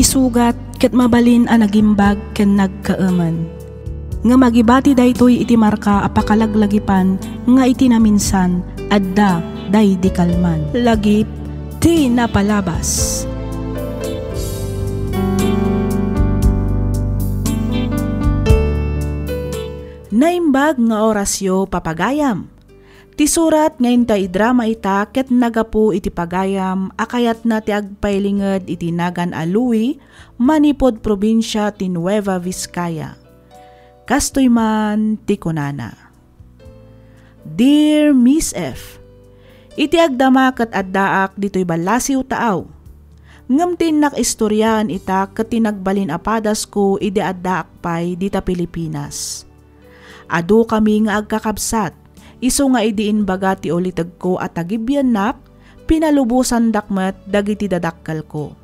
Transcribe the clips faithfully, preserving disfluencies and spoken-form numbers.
sugat ket mabalin a nagimbag ken nagkaemen. Ngem agibati daytoy iti marka a pakalaglagipan nga iti naminsan, adda daydi kalman. Lagip ti napalabas. Naimbag nga orasyo, papagayam. Ti surat nga inta idrama ita ket nagapu iti pagayam a kayatna ti agpailinged iti nagan a Louis manipud probinsia ti Nueva Vizcaya. Kastoy man ti kunana, "Dear Miss F, iti agdama ket addaak ditoy ballasiw taaw. Ngem ti innak istoriaan ita ket ti nagbalin a padasko idi addaak pay dita Pilipinas. Adu kami nga agkakabsat, isu nga idi imbaga ti ulitegko a tagibiannak, pinalubosandak met dagiti dadakkelko.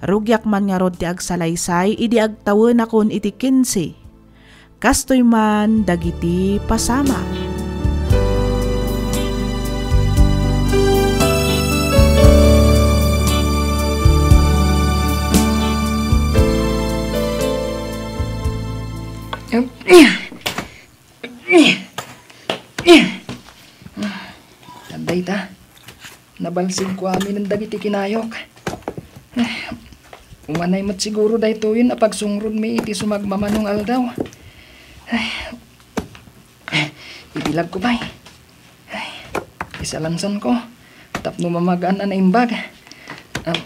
Rugiak man ngarud ti agsalaysay idi agtawenakon iti kinse. Kastoy man dagiti pasamak." Adda ita. Nabalsigko aminen dagiti kinayok. Umanay met siguro daytoyen a pagsungrodmi iti sumagmamano nga aldaw. Ibilagko pay. Ay, isalansanko tapno mamagaan a naimbag. Ah,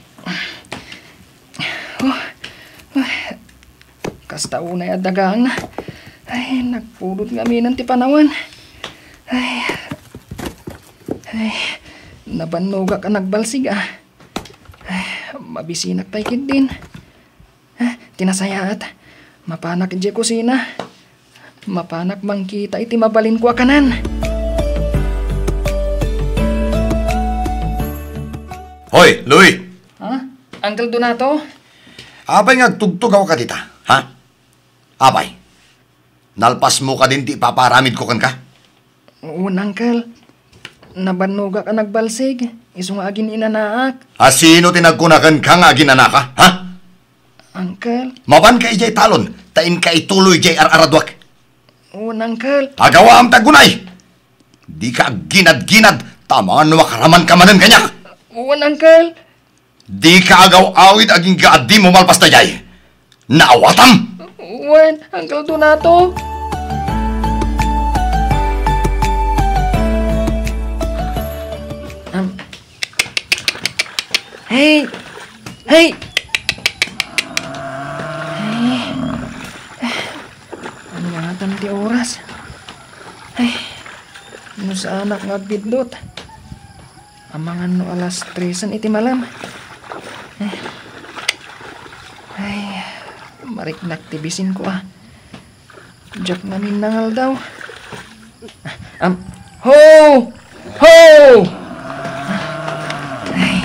oh, oh, kasta unay a dagaangna. Ay, nagpudot ngaminen ti panawen. Ay, ay, nabannogak a nagbalsig, ah. Ay, mabisinak pay ketdin. Ah, ti nasayaat, mapanak idiay kusina. Mapanak mangkita iti mabalinko a kanan. Hoy, Louis! Ha? Uncle Donato? Apay nga agtugtugawka dita, ha? Apay, nalpasmo kadin ti ipapaaramidko kenka? Wen, Uncle. Nabannogak a nagbalsig, isu nga agin-inanaak. A sino ti nagkuna kenka nga agin-inanaka, ha? Uncle. Mapanka idiay talon, ta inka ituloy diay ar-araduak. Wen, Uncle. Agawaam ta agunay! Dika agginad-ginad, ta amangan no makaramanka manen kaniak. Wen, Uncle. Dika agaw-awid agingga a dimo malpas daydiay. Naawatam? Wen, Uncle Donato. Um, hey! Hey! Hey! Ania ngatan ti oras? Ay, no saanak nga agbiddut. Amangan no alas tresen iti malem. Ay, mariknak ti bisinko, ah. Diak ngamin nangaldaw. Am, ho! Ho! Ay,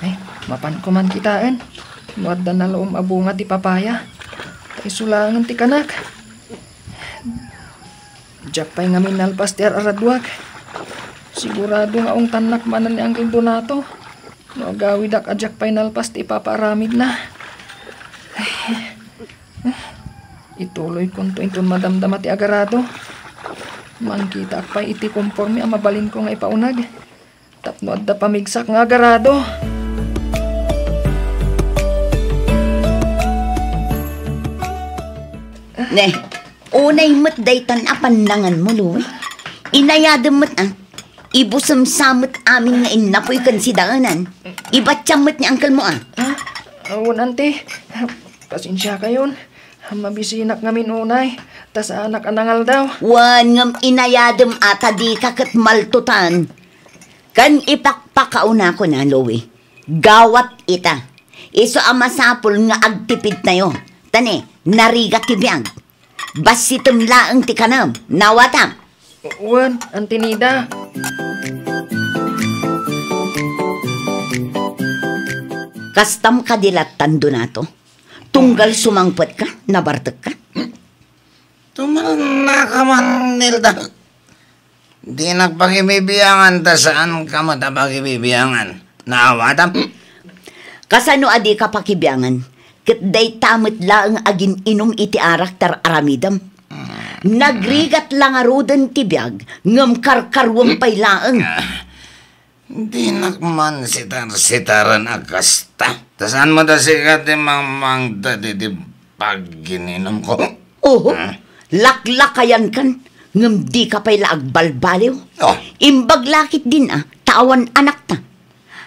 ay, mapanko man kitaen no adda nalaom a bunga ti papaya. Ta isu laengen ti kanak. Diak pay ngamin nalpas ti ar-araduak. Sigurado nga ungtannak manen ni Uncle Donato no agawidak a diak pay nalpas ti ipapaaramidna. Ituloykonto inton madamdama ti agarado. Mangkitaak pay iti komporme a mabalinko nga ipauneg. Tapno adda pamigsak nga agarado. Ne, unay met daytan a pannanganmo, Louie. Inayadem met, ah. Ibusemsa met amin nga innapoy ken sidaenan. Ibatiam met ni uncle mo, ah. Ah, awan, ante. Pasensiakayon. Mabisinak ngamin unay, ta saanak a nangaldaw. Wen, ngem inayadem a ta dika ket maltutan. Ken ipakpakaunakon a, Louie, gawat ita. Isu a masapul nga agtipidtayo. Ta ne, narigat ti biag. Bassitem laeng ti kanem. Nawatam. Wen, Auntie Nida. Kastam kadi lattan, Donato? Tunggal sumangpetka, nabartekka? Tumalnaka man, Nilda. Dinak pakibibiangan ta saanka met a pakibibiangan. Naawatam? Kasano a dika pakibiangan? Ket dayta met laeng a gin-inum iti arak ti ar-aramidem. Nagrigat la ngaruden ti biag, ngem karkaruem pay laeng. Ah, dinak man sitar-sitaren a kasta. Ta saan met a sika ti mangmangted iti paggininumko? Oho, Ah. laklakayankan, ngem dika pay la agbalbaliw. Oh. Imbag la ketdin a, ta awan anakta.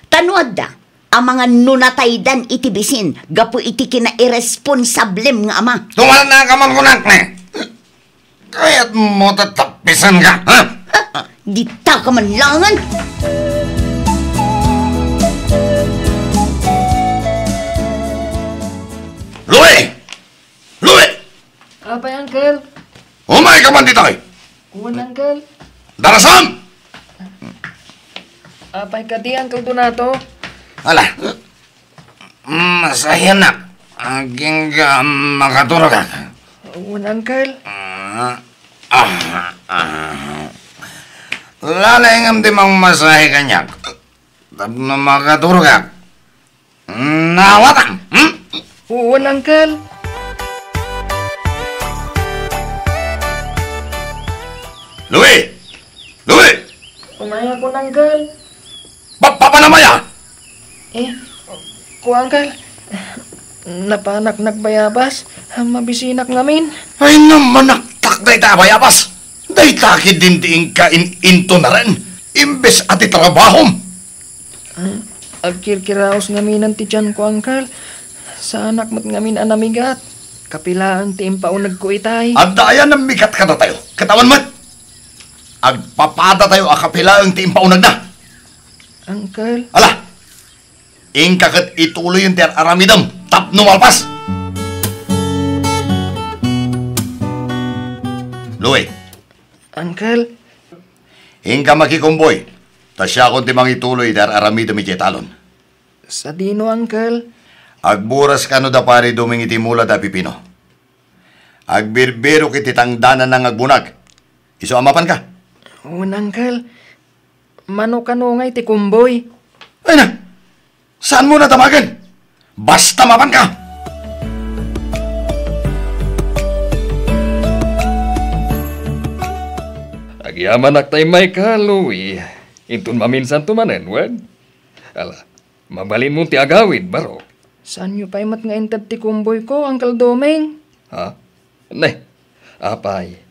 Ta no adda, amangan no nataydan iti bisin gapu iti kinairesponsablem nga ama. Tumalna ka man kunak, ne? Kayatmo ta tapisanka, ha? Dita ka man laengen. Louie! Louie! Apay, Uncle? Umay ka man ditoy! Wen, Uncle. Darasam! Apay kadi, Uncle Donato? Ala, masayanak. Agingga makaturogak. Wen, Uncle. Ah, ah, ah. Lalengem ti mangmasahe kaniak. Tapno makaturogak. Nawatam, hmm? Wen, Uncle. Louie! Louie! Umayakon, Uncle. Ba-, papanam aya? Eh, kua, Uncle. Napanak nagbayabas. Mabisinak ngamin. Ay, namanaktak dayta a bayabas. Dayta ketdin ti inka in-, intonaren. Imbes a ti trabahom. Ah, agkirkiraos ngaminen ti tianko, Uncle. Saanak met ngamin a namigat. Kapilaen ti impaunegko itay. Adda aya namigat kadatayo? Ket awan met. Agpapadatayo a kapilaen ti impaunegna. Uncle. Ala, inka ket ituloyen ti ar-aramidem tapno malpas. Louie. Uncle. Inka makikumboy, ta siakon ti mangituloy iti ar-aramidem idiay talon. Sadino, Uncle? Agburas kano da Pari Doming iti mula da pipino. Agbirbirok iti tangdananna nga agbunag. Isu a mapanka? Wen, Uncle. Mano kano ngay ti kumboy? Ay na! Saanmo na damagen? Basta mapanka! Agyamanak tay mayka, Louie. Inton maminsanto manen, wen? Ala, mabalinmo ti agawid, Barok. Saanyo pay met nga inted ti kumboyko, Uncle Doming? Ha? Ne, apay,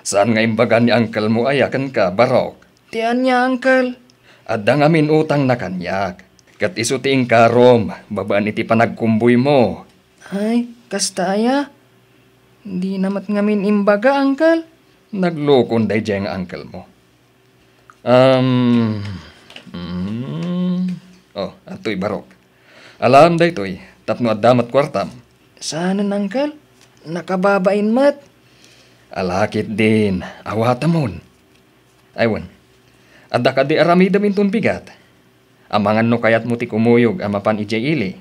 saan nga imbaga ni uncle mo aya kenka, Barok? Ti ania, Uncle? Adda ngamin utangna kaniak, ket isu ti inkarom babaen iti panagkumboymo. Ay, kasta aya? Dina met ngamin imbaga, Uncle. Naglukon daydiay nga uncle mo. Um, mm, oh, adtoy, Barok. Alaem daytoy, tapno adda met kuartam. Saanen, Uncle. Nakababain met. Ala ketdin, awatemon. Ay wen, adda kadi aramidem inton bigat? Amangan no kayatmo ti kumuyog a mapan idiay ili.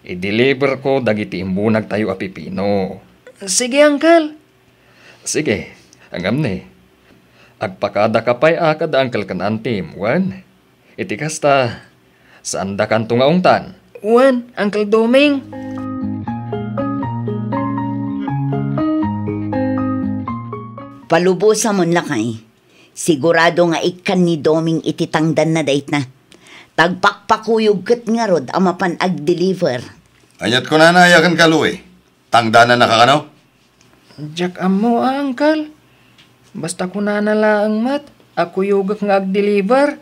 I-deliverko dagiti imbunagtayo a pipino. Sige, Uncle. Sige, ngem ne, agpakadaka pay a kada Uncle ken Auntie-m, wen? Iti kasta, saandakanto nga ungtan. Wen, Uncle Doming. Palubosamon, lakay. Sigurado nga ikkan ni Doming iti tangdanna dayta. Tagpakpakuyog ket ngarud a mapan ag-deliver. Ania't kunana aya kenka, Louie? Tangdanannaka kano? Diak ammo a, Uncle. Basta kunana laeng met a kuyogek nga ag-deliver.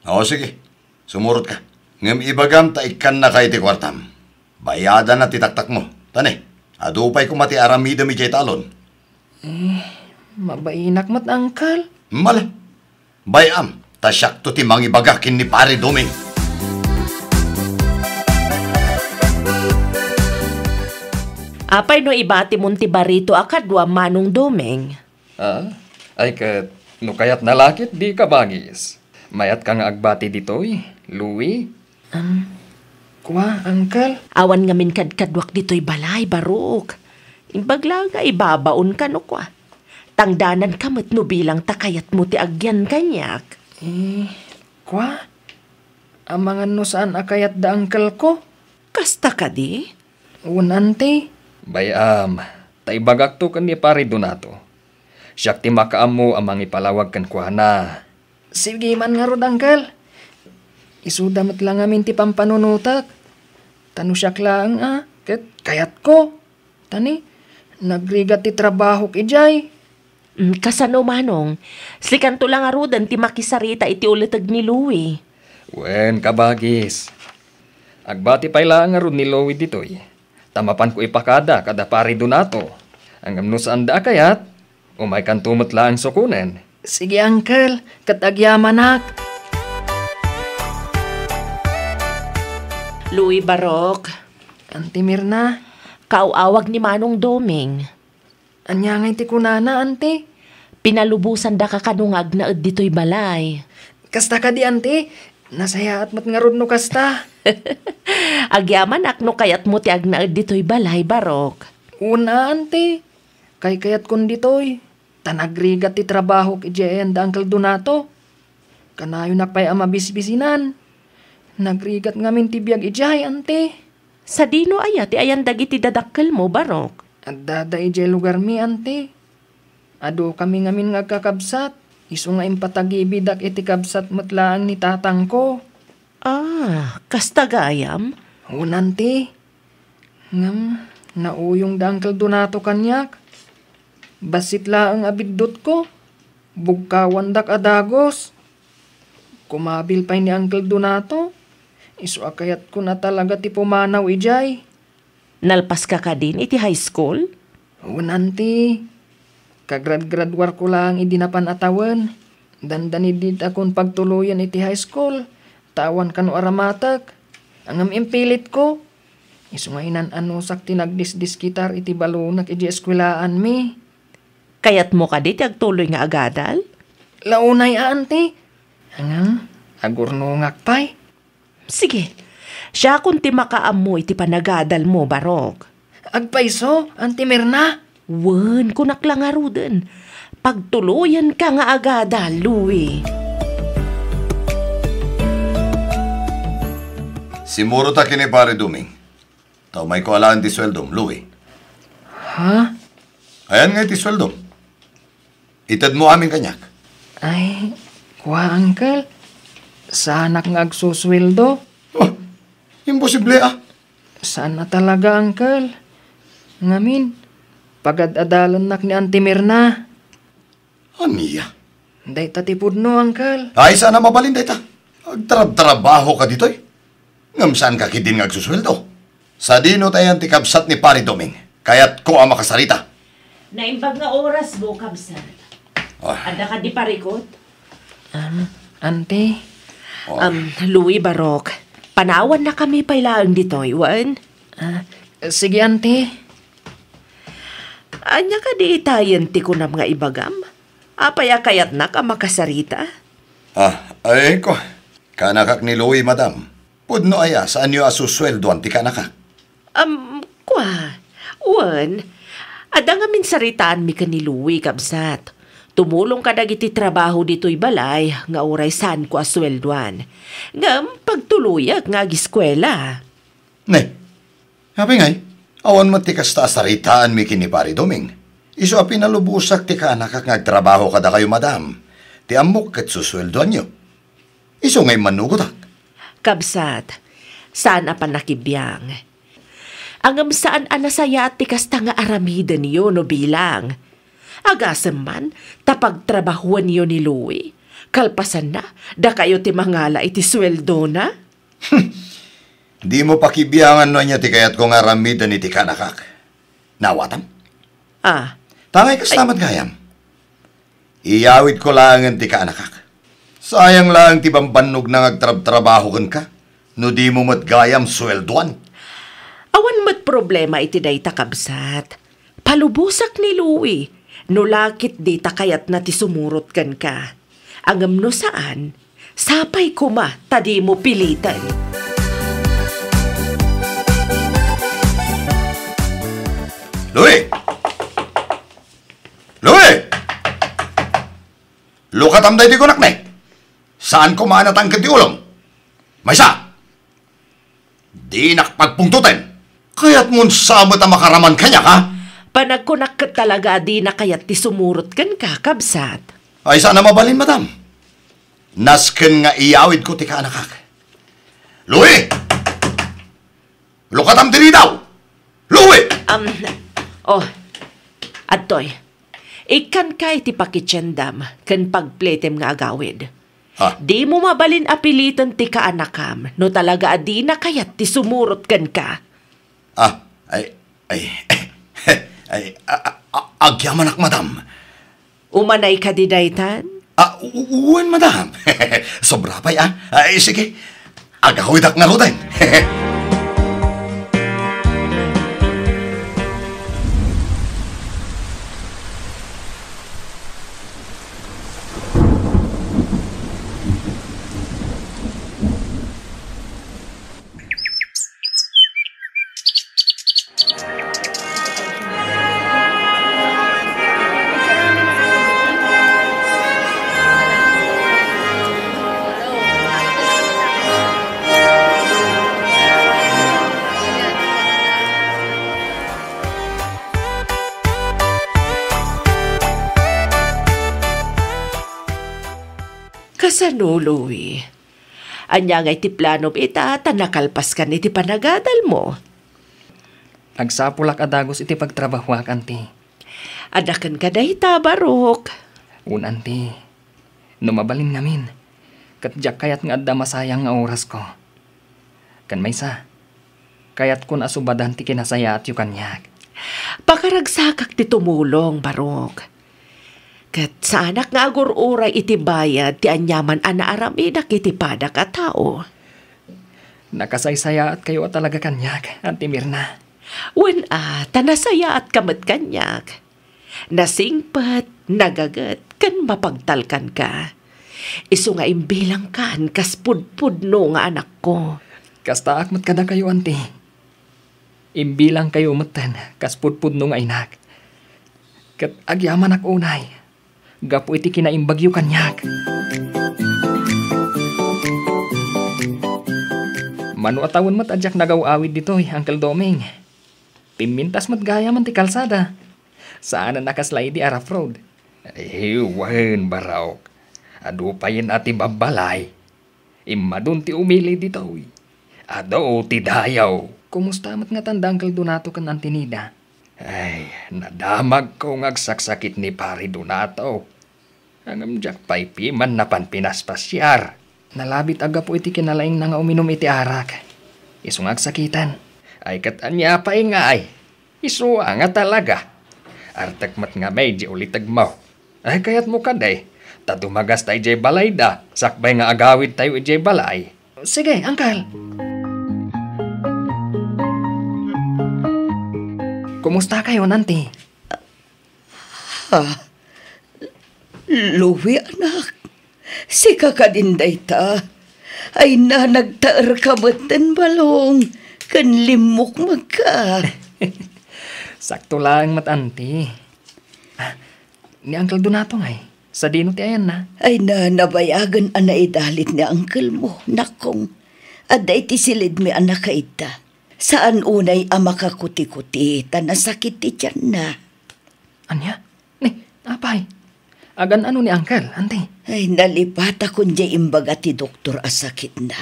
O, sige. Sumurotka. Ngem ibagam ta ikkannaka iti kuartam. Bayadanna ti taktakmo. Ta ne, adu pay koma ti aramidem idiay talon. Eh, mabainak met, Uncle. Mala. Bay-am, ta siakto ti mangibaga ken ni Pare Doming. Apay no ibatimon ti barito a kadua, Manong Doming? Ah, ay ket, no kayatna la ket dika bangis. Mayatka nga agbati ditoy, Louie? Am, kua, Uncle? Awan ngamin kadkaduak ditoy balay, Barok. Imbag la nga ibabaonka no kua. Tangdananka met no bilang ta kayatmo ti agyan kaniak. Eh, kua? Amangan no saan a kayat da uncle ko? Kasta kadi? Wen, Auntie. Bay-am, ta ibagakto ken ni Pare Donato. Siak ti makaammo a mangipalawag kenkuana. Sige man ngarud, Uncle. Isuda met la ngamin ti pampanunotek. Ta no siak laeng a, ket kayatko. Ta ni, nagrigat ti trabahok idiay. Mm, kasano, Manong? Sikanto la ngaruden ti makisarita iti uleteg ni Louie. Wen, kabagis. Agbati pay laeng ngarud ni Louie ditoy. Ta mapanko ipakada kada Pare Donato. Ngem no saanda a kayat, umaykanto met laeng sukonen. Sige, Uncle, ket agyamanak. Louie, Barok. Auntie Mirna. Kaaw-awag ni Manong Doming. Ania ngay ti kunana, Auntie? Pinalubosandaka kano nga agnaed ditoy balay. Kasta kadi, Auntie? Nasayaat met ngarud no kasta. Agyamanak no kayatmo ti agnaed ditoy balay, Barok. Wen a, Auntie. Kaykayatkon ditoy. Ta nagrigat ti trabahok idiay ayan da Uncle Donato. Kanayonak pay a mabisbisinan. Nagrigat ngamin ti biag idiay, Auntie. Sadino aya ti ayan dagiti dadakkelmo, Barok? Addada idiay lugarmi, Auntie. Adukami ngamin nga agkakabsat. Isu nga impatagibidak iti kabsat met laeng ni tatangko. Ah, kasta gayam? Wen, Auntie. Ngem, nauyong da Uncle Donato kaniak. Bassit laeng a biddutko. Bugkawandak a dagus. Kumabil pay ni Uncle Donato. Isu a kayatkon a talaga ti pumanaw idiay. Nalpaska kadin iti high school? Wen, Auntie. Kagradgraduarko laeng idi napan a tawen. Dandani ditakon pagtuloyen iti high school, ta awan kano aramatek. Ngem impilitko. Isu nga inan-anusak ti nagdisdiskitar iti balonek idiay eskuelaanmi. Kayatmo kadi ti agtuloy nga agadal? Launay a, Auntie. Ngem, agurnongak pay. Sige, siakon ti makaammo iti panagadalmo, Barok. Agpayso, Auntie Mirna? Wen, kunak la ngaruden. Pagtuloyenka nga agadal, Louie. Simurotak ken ni Pare Doming. Ta umayko alaen ti sueldom, Louie. Ha? Ayan ngay ti sueldom. Itedmo amin kaniak. Ay, kua, Uncle. Saanak nga agsusueldo. Oh, imposible, ah. Saan a talaga, Uncle. Ngamin, pagad-adalannak ni Auntie Mirna. Ania? Dayta ti pudno, Uncle. Ay, saan a mabalin dayta. Agtrabtrabahoka ditoy. Ngem saanka ketdin nga agsusueldo? Sadino ti ayan ti kabsat ni Pare Doming? Kayatko a makasarita. Naimbag nga orasmo, kabsat. Ah. Adda kadi parikut? Am, Auntie. Oh. Am, Louie, Barok, panawannakami pay laeng ditoy, wen? Ah, sige, Auntie. Ania kadi itayen ti kunam nga ibagam? Apay a kayatnak a makasarita? Ah, ay, kua. Kaanakak ni Louie, madam. Pudno aya, saanyo a susueldoan ti kaanakak? Am, kua. Wen, adda ngamin saritaanmi ken ni Louie, kabsat. Tumulong kadagiti trabaho ditoy balay nga uray saanko a sueldoan. Ngem pagtuloyak nga agiskuela. Ne, apay ngay, awan met ti kasta a saritaanmi ken ni Pare Doming. Isu a pinalubosak ti kaanakak nga agtrabaho kadakayo, madam. Ti ammok ket susueldoanyo. Isu nga immannugotak. Kabsat, saan a pannakibiang. Ngem saan a nasayaat ti kasta nga aramidenyo no bilang. Agasem man ta pagtrabahuenyo ni Louie, kalpasanna, dakayo ti mangala iti sueldona? Dimo pakibiangan no ania ti kayatko nga aramiden iti kaanakak. Naawatam? Ah. Ta ngay kasta met gayam. Iyawidko laengen ti kaanakak. Sayang laeng ti bambannogna nga agtrabtrabaho kenka, no dimo met gayam sueldoan. Awan met problema iti dayta, kabsat. Palubosak ni Louie, no la ketdi ta kayatna ti sumurot kenka. Ngem no saan, sapay koma ta dimo piliten. Louie! Louie! Lukatam daytoy kunak ne. Saan koma a natangked ti ulom. Maysa! Dinak pagpungtoten. Kayatmon sa met a makaraman kaniak, ha? Panagkunak ket talaga a dina kayat ti sumurot kenka, kabsat. Ay, saan a mabalin, madam. Nasken nga iyawidko ti kaanakak. Louie! Lukatam diri daw! Louie! Um, oh, adtoy. Ikkanka iti pakitiendam ken pagpletem nga agawid. Ha? Dimo mabalin a piliten ti kaanakam no talaga a dina kayat ti sumurot kenka. Ah, ay, ay, ay, a, a, a, agyamanak, madam. Umanay kadi daytan? Ah, u-, u-, wen, madam. Sobra pay, ah. Ay, sige. Agawidak ngaruden. Kasano, Louie? Ania ngay ti planom ita ta nakalpaskan iti panagadalmo? Agsapulak a dagus iti pagtrabahuak, anti. Adda kenka dayta, Barok. Wen, anti. No mabalin ngamin, ket diak kayat nga adda masayang nga orasko. Ken maysa, kayatkon a subadan ti kinasayaatyo kaniak. Pakaragsakak ti tumulong, Barok. Ket saanak nga agur-uray iti bayad ti aniaman a naaramidak iti padak a tao. Nakasaysayaatkayo a talaga kaniak, Anti Mirna. Wen a, ta nasayaatka met kaniak. Nasingpet, nagaget, ken mapagtalkanka. Isu nga imbilangkan kas pudpudno nga anakko. Kastaak met kadakayo, Anti. Imbilangkayo metten kas pudpudno nga inak. Ket agyamanak unay gapu iti kinaimbagyo kaniak. Mano a tawen met a diak nagaw-awid ditoy, Uncle Doming. Pimmintas met gayamen ti kalsada. Saanen a kasla idi a rough road. Ay, wen, Barok. Adu payen a ti babbalay. Immadun ti umili ditoy. Adu ti dayaw. Kumusta met ngatan da Uncle Donato ken Auntie Nida? Ay, nadamagko nga agsaksakit ni Pari Donato. Ngem diak pay piman napan pinaspasiar. Nalabit a gapu iti kinalaingna nga uminum iti arak. Isu nga agsakiten. Ay, ket ania pay ngay? Isu a nga talaga. Artek met ngamin diay ulitegmo. Ay, kayatmo kadi, ta dumagasta idiay balayda, sakbay nga agawidtayo idiay balay. Sige, Uncle. Kumustakayon, Auntie? Ha? Louie, anak, sika kadin dayta? Ay, na, nagtaerka metten, Balong, ken limmukmegka. Sakto laeng met, Auntie. Ah, ni Uncle Donato ngay, sadino ti ayanna? Ay, na, nabayagen a naidalit ni uncle mo, nakong. Adda iti silidmi a nakaidda. Saan unay a makakuti-kuti ta nasakit ti tianna. Ania? Ni, apay? Agan-ano ni Uncle, Auntie? Ay, nalipatakon diay imbaga ti doktor a sakitna.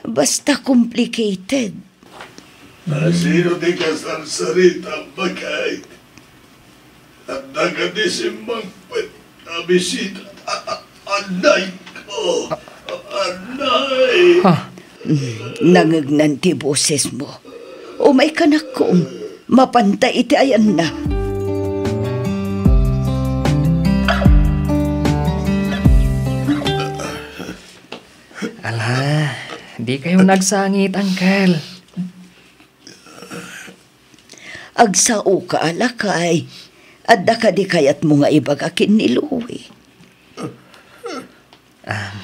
Basta complicated. Asino ti kasarsarita, baket? Adda kadi simmangpet a bisita? A-, a-, anay ko! Anay! Ha? Mm, nangegnan ti bosesmo. Umayka, nakong. Mapanta iti ayanna. Ala, dikayo nagsangit, Uncle. Agsaoka, lakay. Adda kadi kayatmo nga ibaga ken ni Louie? Ah,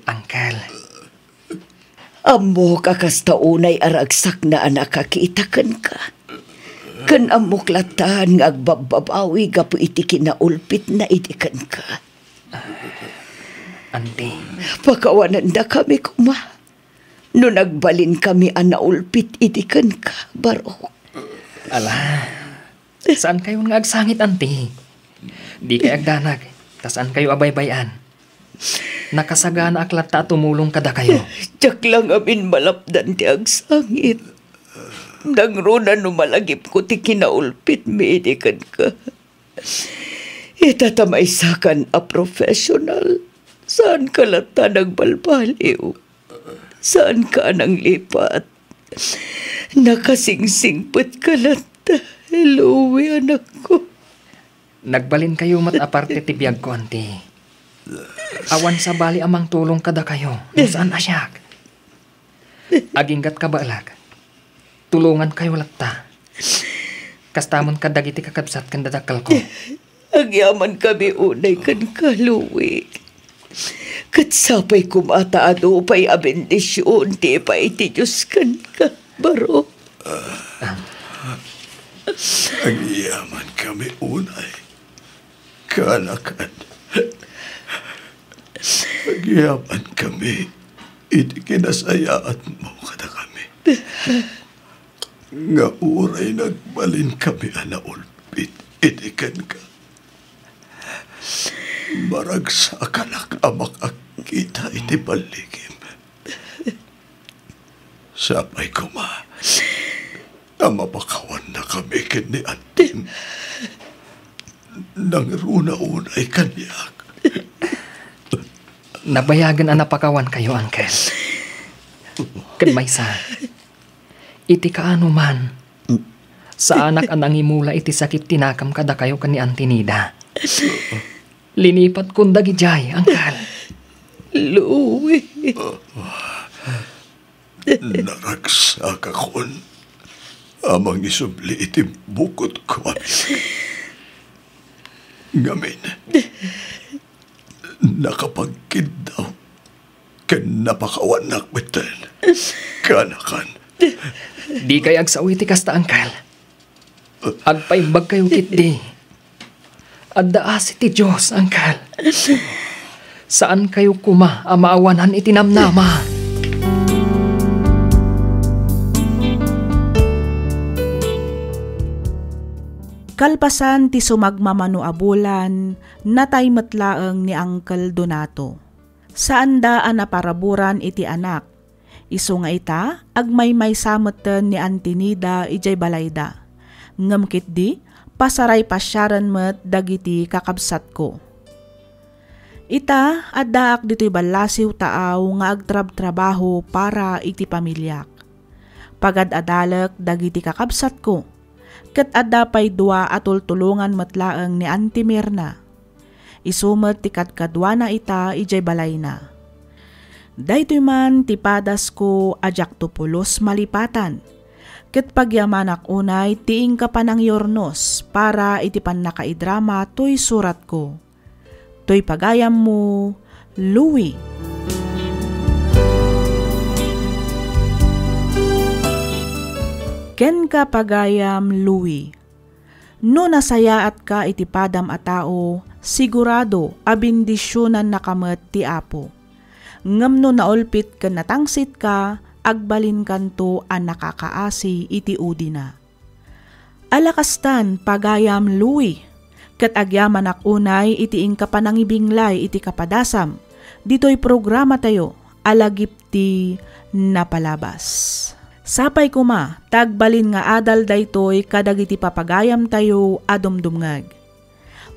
Uncle. Ammok a kasta unay a ragsakna a nakakita kenka. Ken ammok latta nga agbabbabawi gapu iti kinaulpitna idi kenka. Auntie. Pakawanendakami koma. no nagbalinkami a naulpit idi kenka, Barok. Ala, saankayon nga agsangit, Anti. Dikay agdanag, ta saankayo a baybay-an. Nakasaganaak latta a tumulong kadakayo. Diak la ngamin malapdan ti agsangit. Nangruna no malagipko ti kinaulpitmi idi kenka. Ita ta maysakan a professional, saanka latta nagbalbaliw. Saanka a nanglipat. Nakasingsingpetka latta, Louie, anakko. Nagbalinkayo met a parte ti biagko, Anti. Awan sabali a mangtulong kadakayo no saan a siak. Aginggat kabaelak. Tulongankayo latta. Kasta met kadagiti kakabsat ken dadakkelko. Agyamankami unay kenka, Louie. Ket sapay koma ta adu pay a bendision ti ipaay ti Dios kenka, Barok. Agyamankami unay, kaanakan. Agyamankami iti kinasayaatmo kadakami. Nga uray nagbalinkami a naulpit idi kenka, maragsakanak a makakita iti balligim. Sapay koma a mapakawannakami ken ni Antim. Nangruna unay kaniak. Nabayagen a napakawankayo, Uncle. Ken maysa, iti kaano man, saanak a nangimula iti sakit ti nakam kadakayo ken ni Auntie Nida. Linipatkon dagidiay, Uncle. Louie. Naragsakakon a mangisubli iti bukotko a biag. Ngamin, nakapagkiddaw ken napakawannak metten. Kaanakan. Dikay agsao iti kasta, Uncle. Agpaimbagkayo ketdi. Adda asi ti Dios, Uncle. Saankayo koma a maawanan iti namnama. Kalpasan ti sumagmamano a bulan, natay met laeng ni Uncle Donato. Saanda a naparaburan iti anak. Isu nga ita, agmaymaysa metten ni Auntie Nida idiay balayda. Ngem ketdi, pasaray pasiaren met dagiti kakabsatko. Ita, addaak ditoy ballasiw taaw nga agtrabtrabaho para iti pamiliak. Pagad-adalek dagiti kakabsatko, ket adda pay dua a tultulongan met laeng ni Auntie Mirna. Isu met ti kadkaduana ita idiay balayna. Daytoy man ti padasko a diakto pulos malipatan, ket pagyamanak unay ti inka panangyurnos para iti pannakaidrama toy suratko. Toy pagayammo, Louie. Kenka, pagayam Louie. No nasayaatka iti padam a tao, sigurado a bendisionannaka met ti Apo. Ngem no naulpit ken natangsitka, agbalinkanto a nakakaasi iti udina. Ala kastan, pagayam Louie, ket agyamanak unay iti inka panangibinglay iti kapadasam ditoy programatayo a Lagip ti Napalabas. Sapay koma ta agbalin nga adal daytoy kadagiti papagayamtayo a dumdumngeg.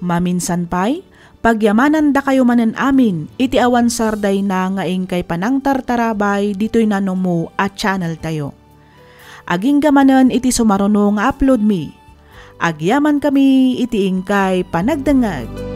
Maminsan pay, pagyamanandakayo manen amin iti awan sardayna nga inkay panangtartarabay ditoy nanumo a channeltayo. Agingga manen iti sumaruno nga uploadmi. Agyamankami iti inkay panagdengngeg.